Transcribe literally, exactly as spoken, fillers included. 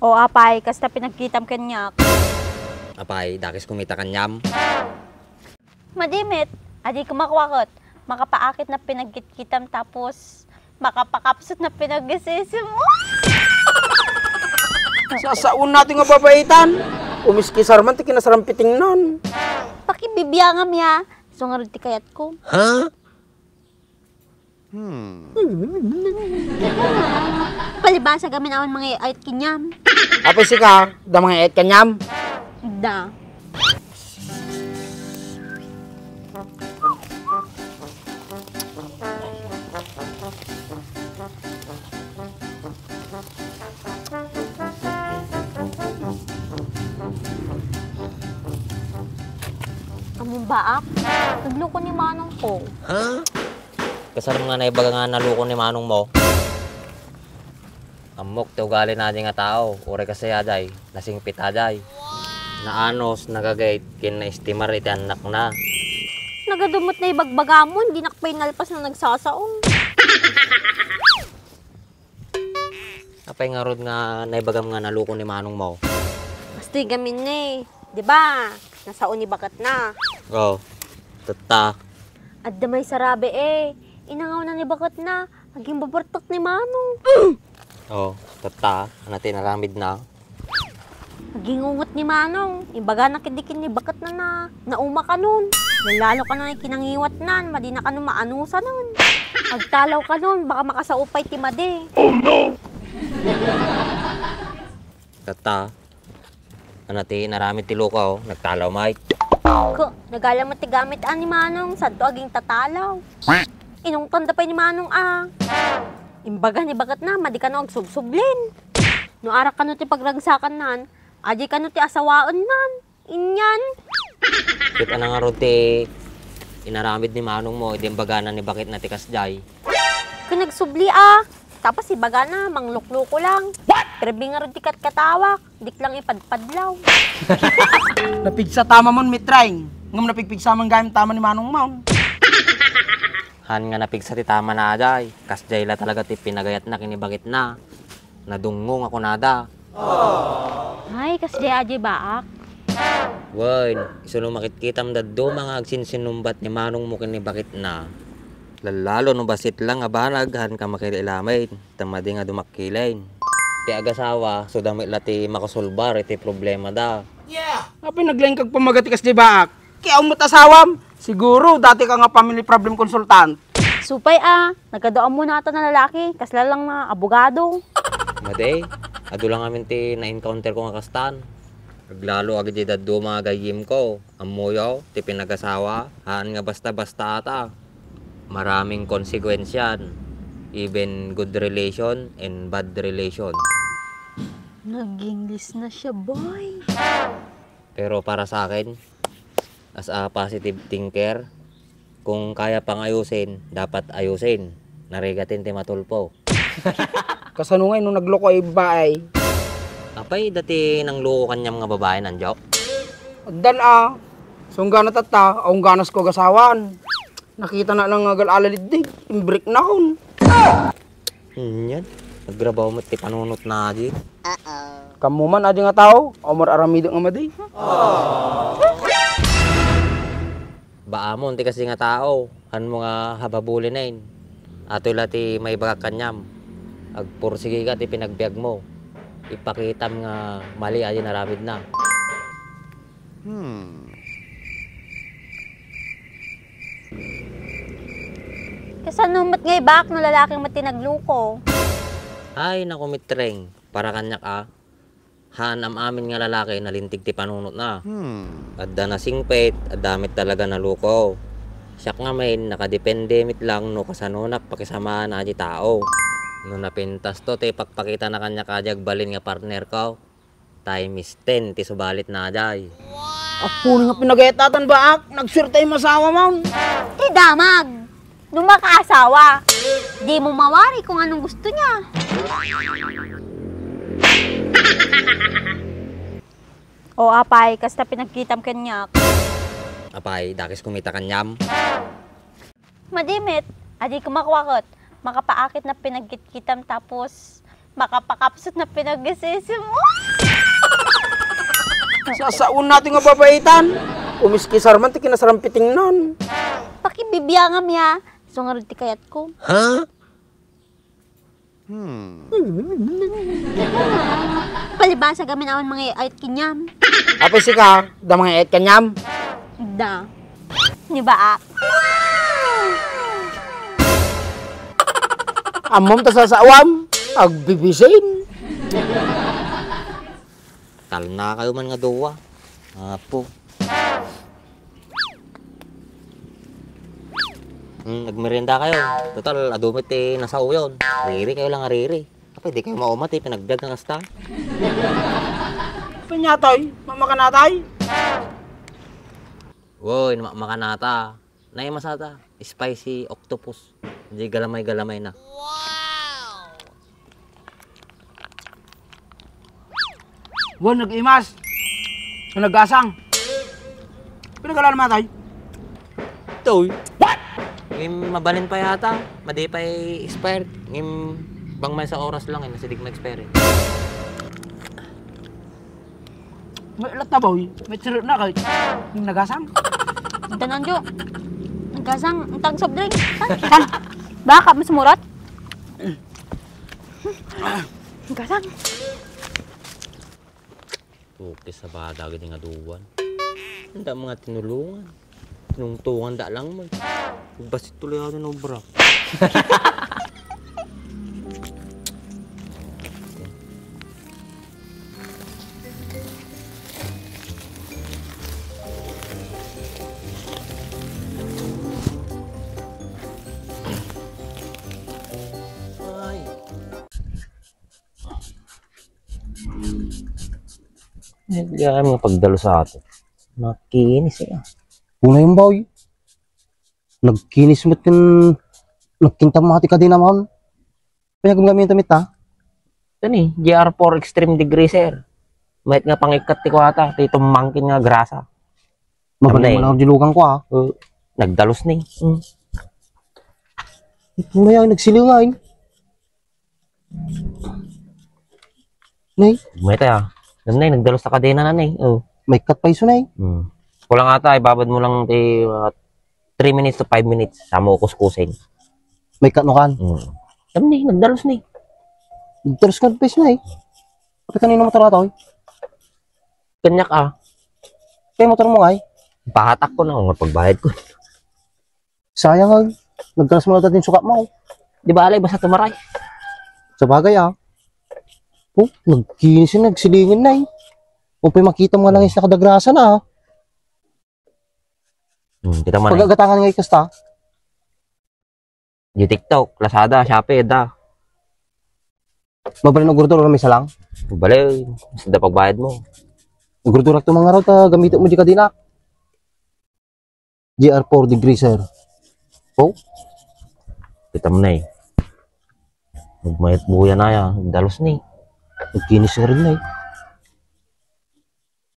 O apay, kasta pinagkitam kaniak. Apay, dakes kumita kaniam? Madi met, adi kumakuaket. Makapaakit na pinagkitkitam tapos makapakapsut na pinagisisim. Sasaon natin nga babaitan. Umiskisar man ti kinasrampitingnan. Pakibibiangam ya. So nga ti kayat ko. Ha? Hmm. Palibasa gamin awan mga ayat kinyam. Apay sika, da mga ayat kanyam? Da. Among baak, nagloko ni manong ko. Ha? Kasano nga naibaga nga naloko ni manong mo? Ammok ti ugali na di nga tao, uray kasaya jay, nasingpit a jay. Naanos, nagagayt, ken naestimar iti annakna. Nagadumot na ibagbagamon, di nakpay nalpas na nagsasaon. Apay ngarud nga naibagam nga naloko ni manong mo? Kastoy gamin ne. Di ba? Nasao ni baketna. Oh, tatta. Adda may sarabi eh. Inangaw na ni baketna. Aging babartak ni manong. Oh, tatta. Ano ti naramid na? Agingungot ni manong. Ibaga na kidi ken ni baketna na nauma kanon. Lalo kanon ay kinangiwatnan. Madi na kanon maanusanon. Agtalaw kanon. Baka makasaupay ti madi. Oh no! Tatta, ano ti naramid ti loko, nagtalaw met. Ko, nagala met ti gamit a ni manong, santo aging tatalaw. Inungtanda pay ni manong a. Imbaga ni baketna, madi kano agsubsublin. No arak kano ti pagragsakannan, adi kano ti asawaennan. Inyan. Ket ano ngarud ti inaramid ni manong mo, idi imbagana ni baketna ti kasjay? Ken nagsubli a. Tapos ibagana, manglukloko lang. What? Perbi ngarud ti katkatawak, dik lang ipadpadlaw. Napigsa ta man, Mitreng. Ngem napigpigsa man gayam tama ni manong mo. Han nga napigsa ti tama na, ajay. Kasjay la talaga ti pinagayatna ken ni baketna. Nadungngong a kunada. Ay, kasjay a di baak. Wen, isu no makitkitam dadduma nga agsinsinumbat ni manong mo ken ni baketna. Lallalo no bassit lang a banag han ka makilamen, ta madi nga dumakkilen. Ti agasawa, suda met la ti makasolbar iti problemada. Yeah! Apay naglaing kag pamagati kasjay baak? Kaya umot asawam? Siguro, dati ka nga family problem consultant. Supay a, nagadu ammo natan a lalaki, kasla lang nga abogado. Madi, adu lang amin ti na-encounter ko nga kastan. Aglalo agidi dadduma nga gayyem ko. Ammoyo, ti pinagasawa, haan nga basta-basta ata. Maraming konsekuensian, even good relation and bad relation. Nag-English na siya, boy. Pero para sa akin, as a positive thinker, kung kaya pang ayusin, dapat ayusin. Narigatin ti matulpo. Kasano ngay no nagloko ay babae? Apay, dati nangloko kaniam nga babae, Nanjok? Addan a. Sunggana tatta, aung ganas ko agasawan. Nakita na lang nga gal-alaliddig, imbrik na hon. Inyan, nagrabaw met ti panunot na adi. Kammo man adi nga tao, umar aramidek nga madi. Baamon ti kasi nga tao, hanmo nga hababulinen. Atoy la ti maibagak kaniam. Agpursigi ka ti pinagbiagmo. Ipakitam nga mali adi naramidna. Hmm. Kasano met nga ibak no lalaki met ti nagluko? Ay, naku, Mitreng. Para kaniak, a. Haan am-amin nga lalaki nalintig ti panunotna. Hmm. Adda nasingpet, adda met talaga naluko. Siak ngamin, nakadepende met lang no kasanonak pakisamaan adi tao. No napintasto ti ipakpakitana kaniak adi agbalin nga partner ko, time is ten ti subalit na adi. Apo nga pinagayatatan baak, nagsuertay masawam. Ti damag! No makaasawa, di mo mawari kung anong gusto niya. O apay, kasta pinagkitam kaniak. Apay, dakes kumita kaniam. Madi met, adi kumakuaket, makapaakit na pinagkitkitam tapos Makapakapsut na pinagsisi mo. Sasaon natin nga babaitan. Umiskisar man ti kinasarampitingnan. Pakibibiangam ya. Sungarud ti kayat ko. Ha? Hmm. Palibasa gamin awan mga ayat kinyam. Apay sika, da mga ayat kanyam? Da. Ni ba? Ammom ta sasawam, agbibisin. Talna kayo man nga duwa. Apo. Hmm, nagmerienda kayo. Total, adu met ti nasauyon. Riri kayo lang, riri. Apay, di kayo maumat eh, pinagbiag na kasta. Pinyatoy, mamakanatay. Woy, mamakanata. Naimasata, spicy octopus. Di galamay-galamay na. Wan, nag-imas. Nanagasang. Pinagala na matay. Toy. What? Ngem, mabalin pa yata. Madi pa expired. Ngem, bang may sa oras lang eh, nasidig ma-expire eh. May latta, boy. May tsirot na kay. Yung nagasang. Ang tanan, Jo. Nagasang, ang tag soft drink. Tan, baka masumurat. Nagasang. Okay, sa bada gini nga duwan. Anda mga tinulungan. Tinungtungan da lang man. Basit tuloy ako ng obra. Ay. Ay, kaya mga pagdalo sa ato. Makinis eh. Una yung boy. Nagkinis met ken nagkintam ti kadena man. Kanya gumgamit ta mita. Ito ni, G R four Extreme Degreaser. Mayat nga pangikkat ti kuwata, ti tumangkin nga grasa. Mabalin Amnay. Mo lang dilugan ko, ah. Uh, nagdalus ni. Mm. Ito na yan, nagsilingan. Nay? Mayat, ah. Amnay, nagdalus ta kadena na, nay. Oh. May cut pa iso, nay. Hmm. Kulang ata, ibabad mo lang ti, uh, three minutes to five minutes. Sa mo kuskusin. May cut no kan? Hmm. Amnay, nagdalus ni. Nagdalus ka pa iso, nay. Pati kanino motor ato, eh? Kanyak, ah. Kaya motor mo, ay? Pahatak ko na, nga pagbayad ko. Sayang, ah. Nagkalas mo na din sukat mo. Di ba, alay, basta tumaray. Sa bagay, ah. Oh, nagkinis yun, nagsilingin na, eh. Kung pa'y makita mo nga lang is nakadagrasa na, ah. Hmm, kita man, eh. Pagagatangan nga ikasta. Di TikTok, Lazada, Shopee, da. Mabalin ugurdur, may salang? Bale, basta da pagbayad mo. Ugurdur at tumangaraw, ta gamit mo di kadena. G R four Degreaser. Oh? Kita mo na eh. Nagmayat buya na ya. Dalos ni. Nagkinis nga rin na eh.